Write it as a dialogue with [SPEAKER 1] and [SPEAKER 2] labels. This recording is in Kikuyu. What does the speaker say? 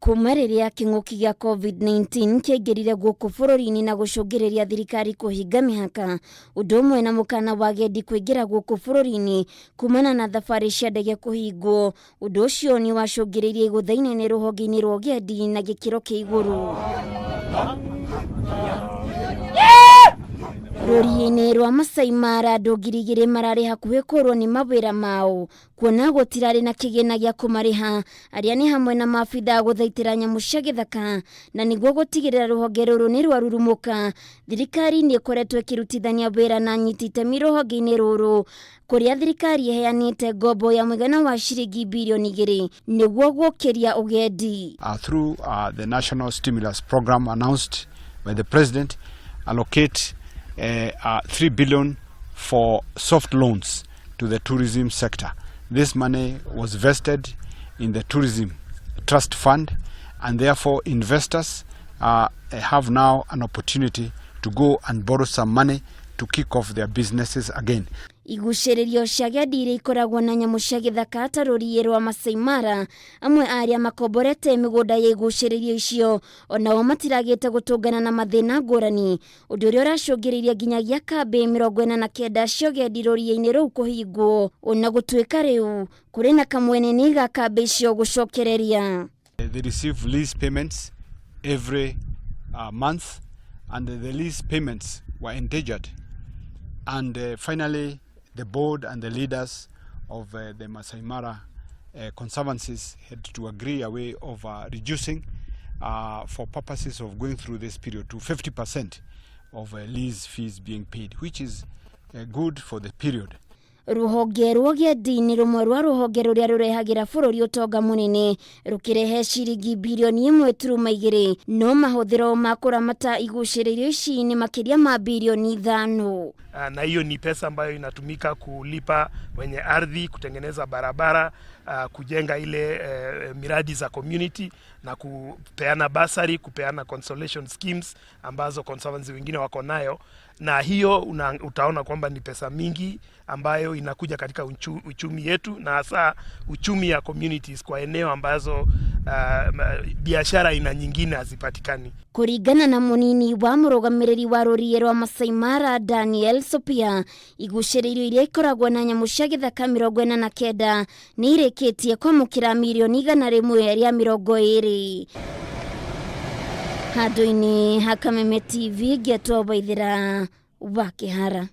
[SPEAKER 1] Kuma rĩrĩa kĩng'ũki gĩa COVID-19 kĩaingĩrire gũkũ bũrũri-inĩ na gũcũngĩrĩria thirikari kũhinga mĩhaka, ũndũ ũmwe na mũkana wa agendi kũingĩra gũkũ bũrũri-inĩ kumana na thabarĩ cia ndege kũhingwo, ũndũ ũcio nĩ wacũngĩrĩirie igũtha inene rũhonge-inĩ rwa ũgendi na gĩkĩro kĩa igũrũ. Rũriĩ-inĩ rwa Masai Mara andũ 2000 mararĩ hakuhĩ kũrwo nĩ mawĩra mao kuona gũtirarĩ na kĩgĩna gĩa kũmarĩha arĩa nĩ hamwe na maabithaa gũthaitĩra nyamũ cia gĩthaka. Na nĩguo gũtigĩrĩra rũhonge rũrũ nĩ rwarurumũka, thirikari nĩ ĩkoretwo ĩkĩrutithania wĩra na anyiti itemi rũhonge-inĩ rũrũ, kũrĩa thirikari ĩheanĩte ngombo ya mũigana wa ciringi birioni 2 nĩguo gũkĩria ũgendi.
[SPEAKER 2] Through the national stimulus program announced by the president, allocate 3 billion for soft loans to the tourism sector. This money was vested in the Tourism Trust Fund, and therefore investors have now an opportunity to go and borrow some money to kick off their businesses again.
[SPEAKER 1] Igucĩrĩrio cia agendi iria ikoragwo na nyamũ cia gĩthaka ta rũriĩ rwa Masai Mara, amwe a arĩa makomborete mĩgũnda ya igucĩrĩrio icio onao matiragĩte gũtũngana na mathĩna ngũrani, ũndũ ũrĩa ũracũngĩrĩirie nginyagia kambĩ 49 cia ũgendi rũriĩ-inĩ rũu kũhingwo, ona gũtuĩka rĩu kũrĩ na kamweneni ga kambĩ icio gũcokereria.
[SPEAKER 2] They receive lease payments every month, and the lease payments were endangered. And finally, the board and the leaders of the Masai Mara conservancies had to agree a way of reducing, for purposes of going through this period, to 50% of lease fees being paid, which is good for the period.
[SPEAKER 1] Rũhonge rwa ũgendi nĩ rũmwe rwa rũhonge rũrĩa rũrehagĩra bũrũri ũtonga mũnene, rũkĩrehe ciringi birioni 1.2, no mahũthĩro ma kũramata igucĩrĩrio ici nĩ makĩria ma birioni 5.
[SPEAKER 3] Na hiyo ni pesa ambayo inatumika kulipa wenye ardhi, kutengeneza barabara, kujenga ile miradi za community na kupeana bursary, kupeana consolation schemes ambazo conservancy wengine wako nayo, na hiyo utaona kwamba ni pesa mingi ambayo inakuja katika uchumi yetu na hasa uchumi ya communities kwa eneo ambazo biashara aina nyingine hazipatikani.
[SPEAKER 1] Kũringana na mũnini wa mũrũgamĩrĩri wa rũriĩ rwa Masai Mara Daniel Sopia, igucĩrĩrio iria ikoragwo na nyamũ cia gĩthaka 49 nĩ irĩkĩtie kwamũkĩra mirioni 120. Handũ-inĩ ha Kameme TV, ngĩetwo Waithĩra wa Kĩhara.